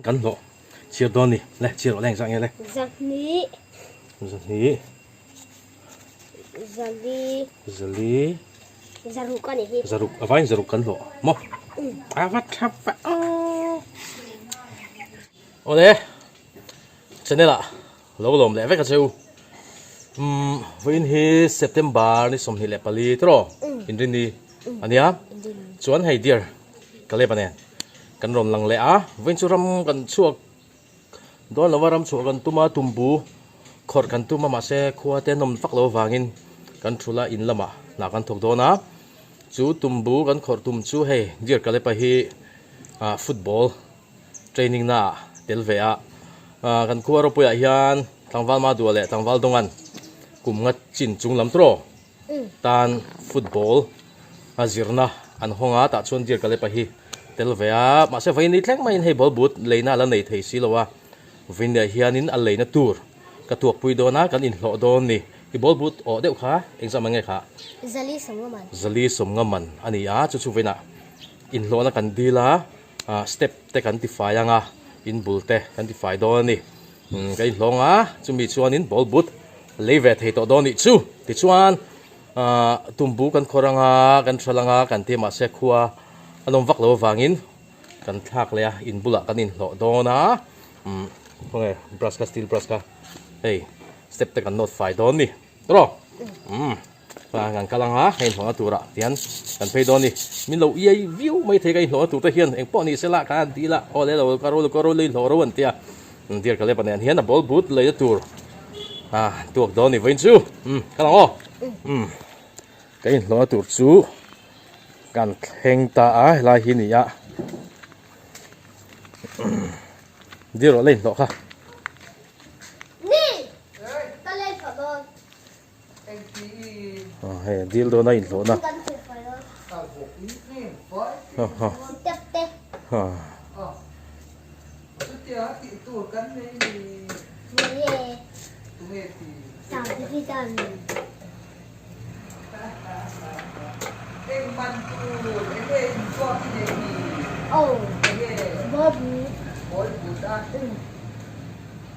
Kan hlawh chhiar dawn ni. Le, chhiar rawh le engzah nge le? Zahnih. Zahnih. Zali. Zali. Zaruk a nih hi. Zaruk, a vaiin zaruk kan hlawh maw? A va tha va aw. Awle, channel ah lo lawm leh vek a che u. Umm, vawiin hi September ni 24 tiraw? Inrinni ania. Chuan hei dear Caleb-a nen kan rawn lang leh a, vawiin chu ram kan chhuak dawn lo a, ram chhuah kan tum a, tumbu khawrh kan tum a, mahse khua te an awm vak lo avangin kan thul a, in lamah hna kan thawk dawn a, chu tumbu kan khawrh tum chu hei Dear Caleb-a hi ah football training na ah tel ve a, ah kan khua ropuiah hian tlangval Madua leh tlangval Dawngan kum nga chin chung lam tawh. Tan football a zirna an hawng a tah chuan Dear Kalepa hi tel ve a mahse vawiin ni thleng maiin hei ball but leina a la nei thei si lo a vawiin hianin a leina tur ka tuakpui dawn a kan inhlawh dawn ni i ball but awh deuh kha engzah man nge kha Zali sawmnga man Zali sawmnga man a ni a chu chu vawiinah inhlawhna kan dil a step te kan tifai ang a in bul te kan tifai dawn a ni. Umm ka inhlawng a, chumi chuanin ball but lei ve thei tawh dawn nih chu. Tichuan ahh tumbu kan khawr anga, kan hral anga kan ti mahse khua a nawm vak lo avangin kan thlak leh a, in bulah kan inhlawh dawn a. Umm khawnge brush kha steel brush kha hei step te kan nawt fai dawn ni. Tawh umm kan kal anga hei inhlawhna turah tihian kan phei dawn a ni. Min lo iai viau mai thei ka inhlawhna tur te hian engpawh ni sela khan an ti ila aw le lo ka ro ka ro lei hlawh ro an tia Dear Caleb a nen hian a ball but leina tur a tuak dawn a ni vawiin chu umm kal ang aw umm ka inhlawhna tur chu kan thleng ta a helai hi a ni a Dear rawh la inhlawh kha. Hei dil dawn a inhlawh na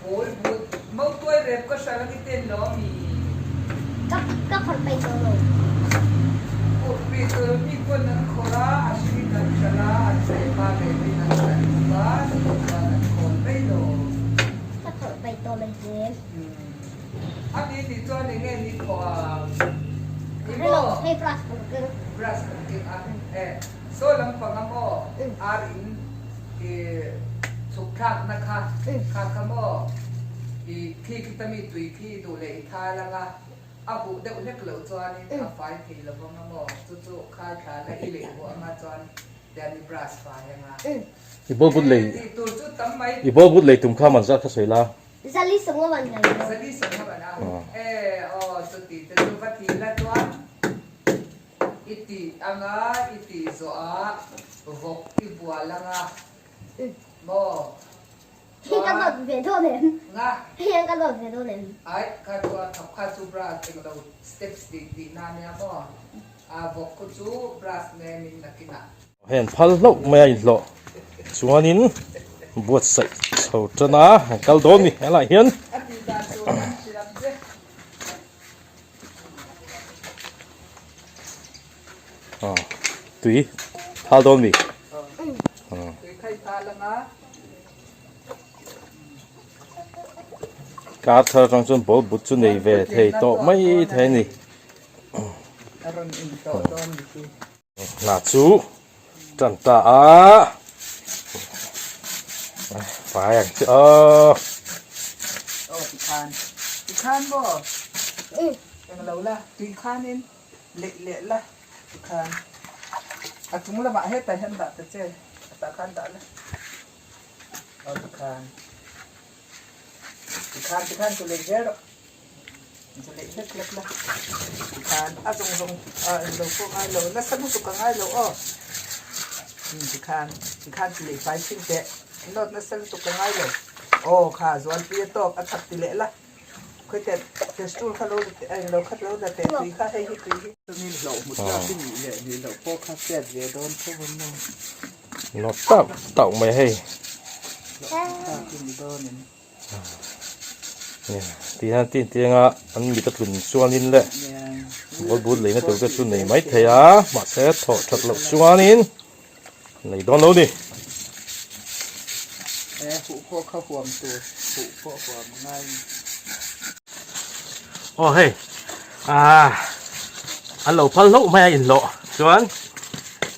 Pawl but mautuai rep ka hral ang i ten lo ami? Ka ka khawrh peih tawh lo. Khawrh peih tawh lo mi pawn an khawrh a, a hring an hral a, an rep a, rep in an hral bawk a, chutah chuan an khawl mai lo. Ka khawrh peih tawh lo zel. A ni nih chuan eng nge ni khawh ang? Ka hre lo, hei brush kan keng. Brush kan keng a, e saw lampang a maw ar in i chhuk thlakna kha kha kha maw i khi khi ta mi tui khi i duh leh i thal anga a huh deuh hlek loh chuanin a fai thei lo vang a maw chu chu khai thla la i leh huh anga chuan tian i brush fai anga I ball but lei e tih tur chu tam mai. I ball but lei tum kha man zat kha sawi la. Zali sawmnga man ngai lo. Zali sawmnga man a e aw chuti te chu va ti la chuan. I tih anga i tih zawh ah vawk i bual anga maw Hei ka dawt ve dawn em? Nga. Hei hian ka dawt ve dawn em? Ai kha chu a thap kha chu brush englo steps tih tih na nia maw a vawk khu chu brush nen in nakinah. Hei an phal hlauh mai a inhlawh chuanin buatsaih chho tan a an kal dawn ni helaiah hian. A tih dan tur an hrilh ang che. Tui thal dawn mi. Tui khai thal anga. Kar thar atang chuan ball but chu nei ve thei tawh mai thei a ni. A rawn in tawh dawn ni chu. Hna chu tan ta a. Fai ang chu aw. Aw tikhan. Tikhan maw? Englo la tuikhanin leih leh la tikhan. A chung lamah hetah hian dah ta che. Tah khan dah la. Aw tikhan. Tikhan tikhan chu leih zel rawh. Chu leih hlek hlek la. Tikhan a zawng zawng ah englo pawh ngai lo nasa lutuk a ngai lo aw. Tikhan tikhan chu leih fai thin teh. Nawt nasa lutuk a ngai lo. Aw kha zualpui a tawk a chak ti leh la. Khawite test tool kha lo la teh a englo kha lo la teh tui kha hei hi tui hi. Chumi hlauh hmu tlak i nih leh nih loh pawh kha hriat ve dawn tho ang maw. Nawt tauh tauh mai hei. Hlawhtling tak i ni dawn em? Tihian tin tianga an mit a tlun chuanin leh ball but leina tur te chu nei mai thei a, mahse thawh that loh chuanin nei dawn lo ni. He huh pawh kha huam tur, huh pawh huam a ngai ni. Aw hei ah an lo phal hlauh mai a inhlawh chuan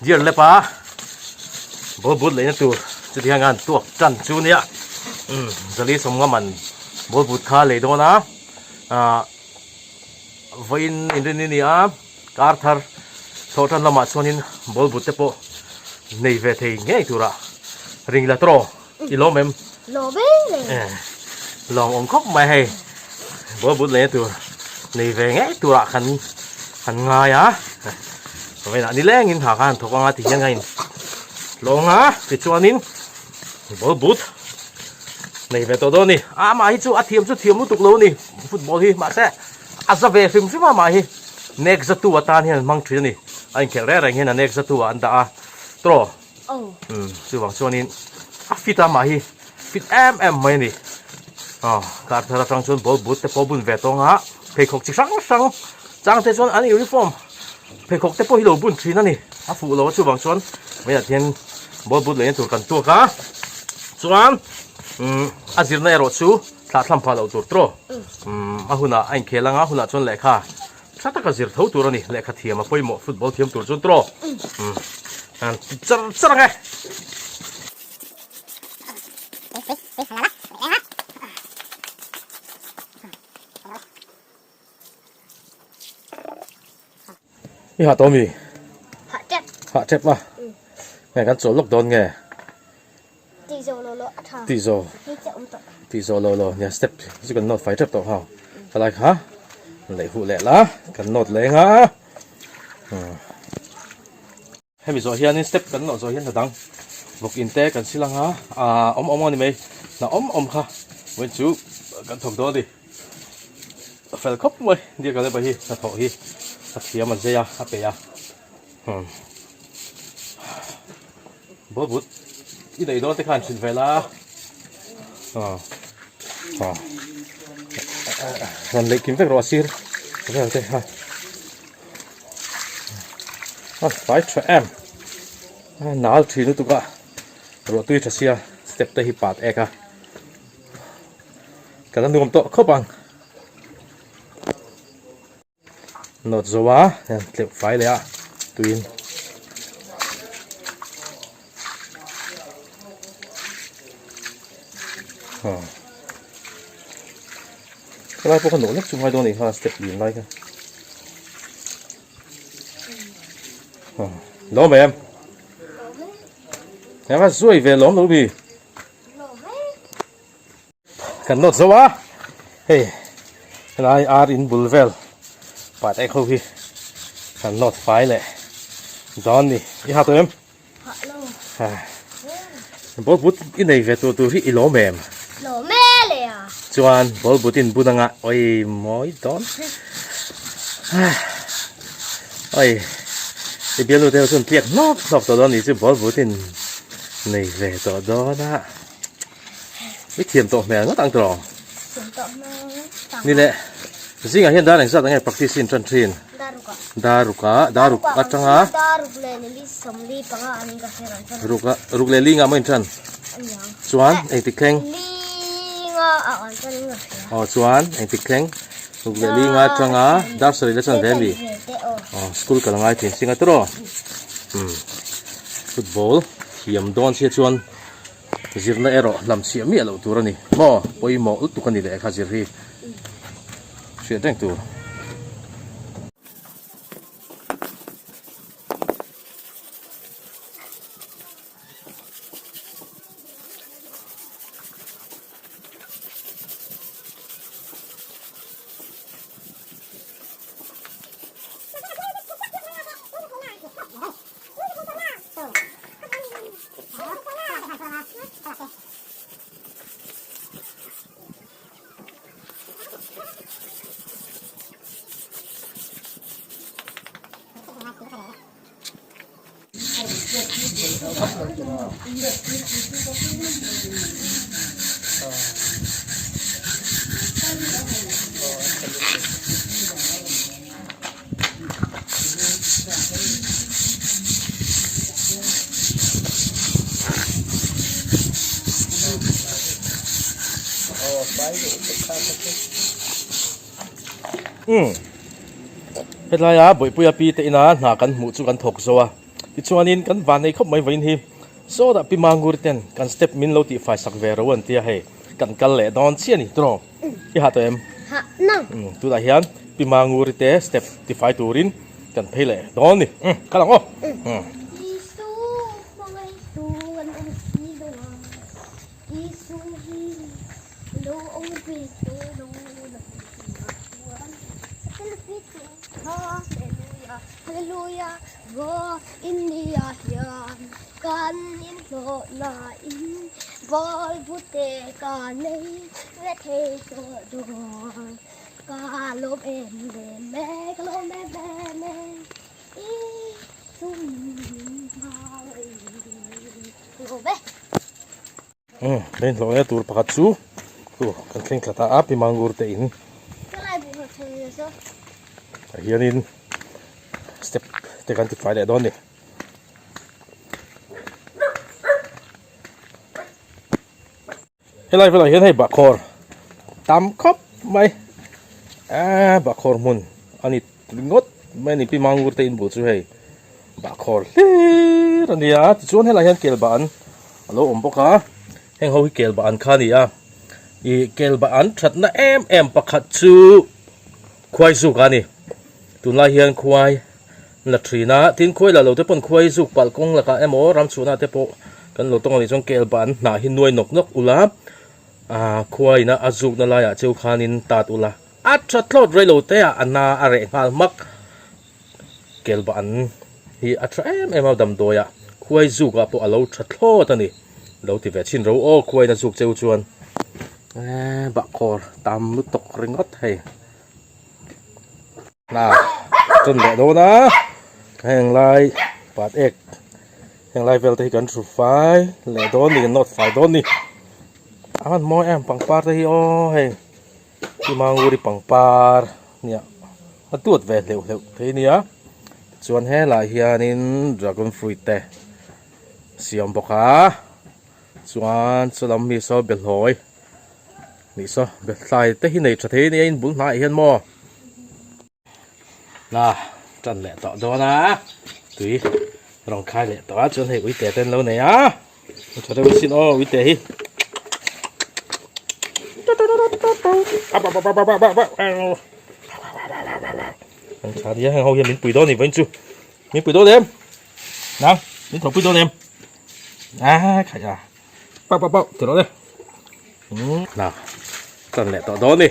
deer lep a ball but leina tur chuti hian an tuak tan chu nia umm zali sawmnga man ball but kha lei dawn a ah vawiin inrin ni a kar thar thawh tan lamah chuanin ball but te pawh nei ve thei ngei tura ring la tawh. I lawm em? Lawm em le. Lawm awm khawp mai hei. Ball but leh tur nei ve ngei turah kan han ngai a. Vawiinah nilengin ha khan thawk anga ti hian ka in tlawng a tichuanin ball but nei ve tawh dawn a ni. Amah hi chu a thiam chu thiam lutuk lo a ni football hi mahse a za ve hrim hrim a amah hi nek zatu atan hian an hmang thin a ni. A inkhelh reng reng hian a nek zatu ah an dah a tawh. Umm chuvang chuanin a fit a mah hi fit em em mai a ni. Aw kar thar atang chuan ball boot te pawh bun ve tawng a, pheikhawk chi hrang hrang chang te chuan an uniform pheikhawk te pawh hi lo bun thin a ni. A fuh lo a chuvang chuan vawiinah hian ball boot lehna tur kan tuak a, chuan umm a zirna erawh chu thlah thlam phah loh tur tawh umm a hunah a inkhel anga hunah chuan lehkha Tha taka zir tho tur a ni, lehkha thiam a pawimawh football thiam tur chuan tawh an ti char char ang e. I hah tawh mi? Hah tep. Hah tep a? Nge kan chawl lawk dawn nge? Tih zawh lo lo a tha. Tih zawh. Hei chiah awm tawh. Tih zawh lo lo nia step chu kan note fai tep tawh hau. Khalai kha leh huh leh la kan note leh anga. Hemi zawh hianin step kan nawh zawh hian hna dang vawk in te kan sil anga ah awm awm a ni mai. Hna awm awm kha vawiin chu kan thawk dawn a ni. A fel khawp mai Dear Kaleba hi hnathawh hi a thiam a zei a a peih a. Ball but i neih dawn te khan chhin ve la rawn leh kim vek rawh a sir vel te kha a fai tha em a nal thin lutuk a ruah tui tha sia step te hi pat ek a ka la nuam tawh khawp ang. Nawt zo a hian tleuh fai leh a tuiin aw helai pawh kha nawh lek chu ngai dawn a ni kha step lin lai kha aw lawm em eng a zuai ve lawm lo mi. Kan nawt zo a, hei helai ar in bul vel pat ek ho hi kan nawt fai leh dawn ni. I ha tawh em? Ha lo. Ha. Ball but i nei ve tur tur hi i lawm em? Lawm e le a. Chuan ball but in bun anga oi mawi dawn. Oi i bialnu te ho chuan tliak hnawk hnawk tawh dawn ni chu ball but in nei ve tawh dawn a. I thiam tawh hmel ngawt ang tawh. Thiam tawh hmel ngawt ang. Ni leh zingah hian dar engzat ange practice in tan thin? Daruk ah. Daruk ah, daruk atanga. Daruk leh ni li sawmli panga an in ka hre rang tan. Ruk ah, ruk leh li nga maw in tan? Aniang. Chuan engtik thleng? Li nga ah an tan in ka hria. Aw chuan engtik thleng? Ruk leh li nga atanga dar sarih la chuan ve mi? Aw school kal angai thin singa tawh. Umm football thiam dawn sia chuan Zirna erawh hlamchhiah miah loh tur a ni maw? Pawimawh lutuk a ni leh kha zir hi hriat reng tur. Umm helaia Bawihpuia pi te ina hna kan hmuh chu kan thawk zo a tichuanin kan van nei khawp mai vawiin hi sawtah pi Mangur ten kan step min lo tihfai sak ve ro an tia hei kan kal leh dawn chiah a ni tawh i hah tawh em? Umm tunah hian pi Manguri te step tifai turin kan phei leh dawn a ni umm kal ang aw umm. Umm hei hlawhna tur pakhat chu chu kan thleng thla ta a pi mangur te in ah hianin step te kan ti fai leh dawn a ni. Helai velah hian hei bahkhawr tam khawp mai aaa bahkhawr hmun a ni ringawt mai a ni pi mangur te inbul chu hei bahkhawr hlir a nia tichuan helai hian kel bah an a lo awm bawk a heng ho hi kel bah an kha a ni a ih kel bah an thatna em em pakhat chu khuai zuk a ni tunlai hian khuai la thin a tin khuai la lo te pawn khuai zuk palh kawng lakah emaw ram chhuahna te pawh kan lo tawng a nih chuan kel ban hnah hi nuai nawk nawk ula ah khuai ina a zukna laiah cheu khanin tat ula a tha thlawt rei lo te ah a na a reh nghal hmak kel ban hi a tha em em a damdawi ah khuai zuk ah pawh a lo tha thlawt a ni lo ti ve chhin ro aw khuai ina zuk cheu chuan eee bahkhawr tam lutuk ringawt hei. Hna ṭan leh dawn a heng lai pat ek heng lai vel te hi kan hru fai leh dawn ni kan nawt fai dawn ni a hman mawi em pangpar te hi aw hei Kimanguri pangpar nia a tuat ve hleuh hleuh thei nia tichuan helai hianin dragon fruit te siam bawk a chuan chulam mi saw behlawi. Nih saw bethlai te hi nei tha thei ania in bul hnaiah hian maw na tan leh tawh dawn a tui rawng khai leh tawh a chuan hei uite te an lo nei a tha deuh asin aw uite hi an tha nia heng ho hian min pui dawn ni vawiin chu min pui dawn em nang min thawhpui dawn em a khaih a. Pau pau pau ti rawh le. Umm na tan leh tawh dawn ni.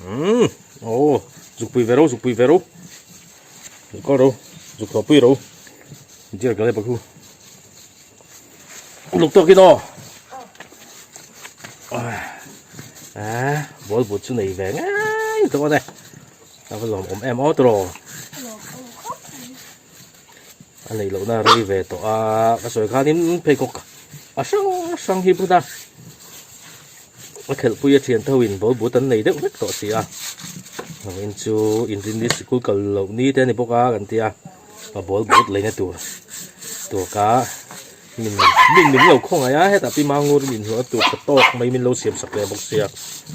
Umm aw zukpui ve ro zukpui ve ro. Zuk kal ro zuk tawh pui ro. Dear gale bakhu. Uluk tawk in aw. Ah ball but chu nei ve ngai dawn e. A va lawm awm em aw tiraw. A neih lohna a rei ve tawh a, ka sawi khanin pheikhawk a hrang hrang hi phut a, a khelhpui a thian tho in ball but an nei deuh vek tawh si a, vawiin chu inrinni sikul kal loh ni te a ni bawk a kan ti a, a ball but leina tur tur kha min min min lo khawngaih a, hetah pi Mangur in inhlawhna tur tha tawk mai min lo siam sak ve bawk sia,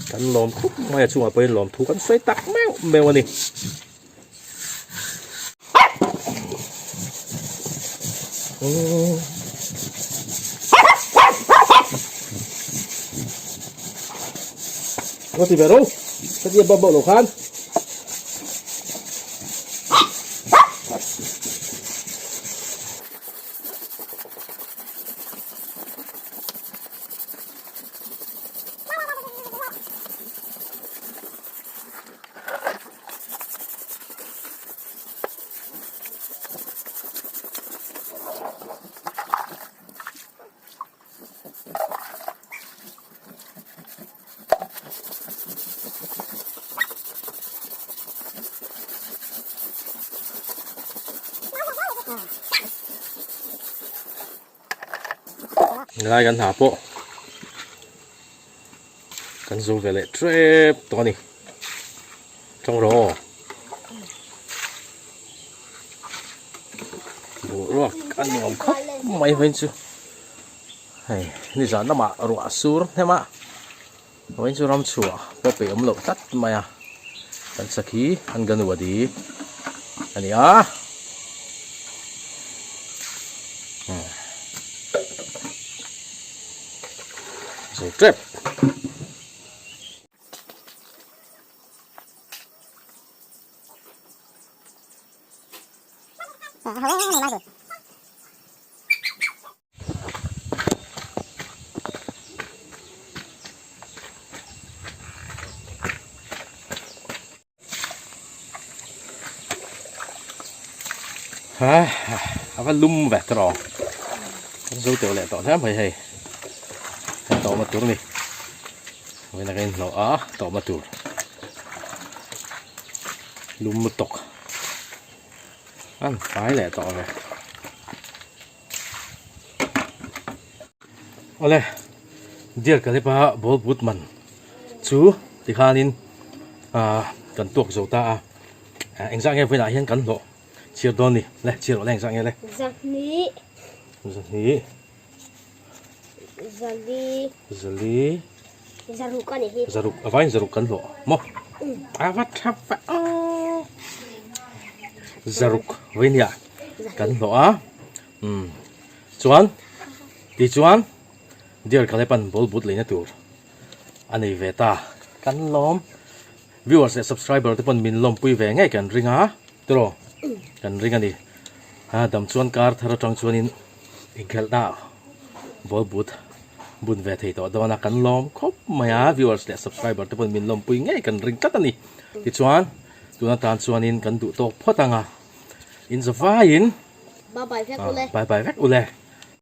kan lawm khawp mai a chungah pawhin lawmthu kan sawi tak meuh meuh a ni. Có gì về đâu? Cái gì bơm bộ đồ khan? Lai kan hna pawh kan zo ve leh tep tawh a ni. Tawng rawh aw. Boruak a nuam khawp mai vawiin chu hei nizan lamah ruah a sur hnem a vawiin chu ram chhuah pawh peih awm loh tlat mai a kan sakhi an ga nu a di a ni a. Zo tep. Ha a va lum ve tawh rawh kan zo teuh leh tawh hle mai hei hei tawhna tur a ni vawiin a ka inhlawh a tawhna tur lum lutuk an fai leh tawh ve awle deer kalipa ball but man chu tikhanin ah kan tuak zo ta a engzah nge vawiinah hian kan hlawh chhiar dawn ni le chhiar rawh le engzah nge le Zahnih Zahnih Zali Zali Zaruk a ni hi. Zaruk a vaiin zaruk kan hlawh maw? A va tha va aw. Zaruk vainia kan hlawh a. Um chuan ti chuan Dear Kalepan ball but leina tur a nei ve ta. Kan lawm viewers leh subscriber te pawn min lawmpui ve ngei kan ring a tiraw kan ring a ni. A dam chuan kar thar atang chuanin inkhelhna ball but bun ve thei tawh dawn a, kan lawm khawp mai a, viewers leh subscriber te pawhin min lawmpui ngei kan ring tlat a ni. Tichuan, tun atan chuanin kan duh tawk phawt ang a, in zavaiin Bye bye vek ule. Bye bye vek ule.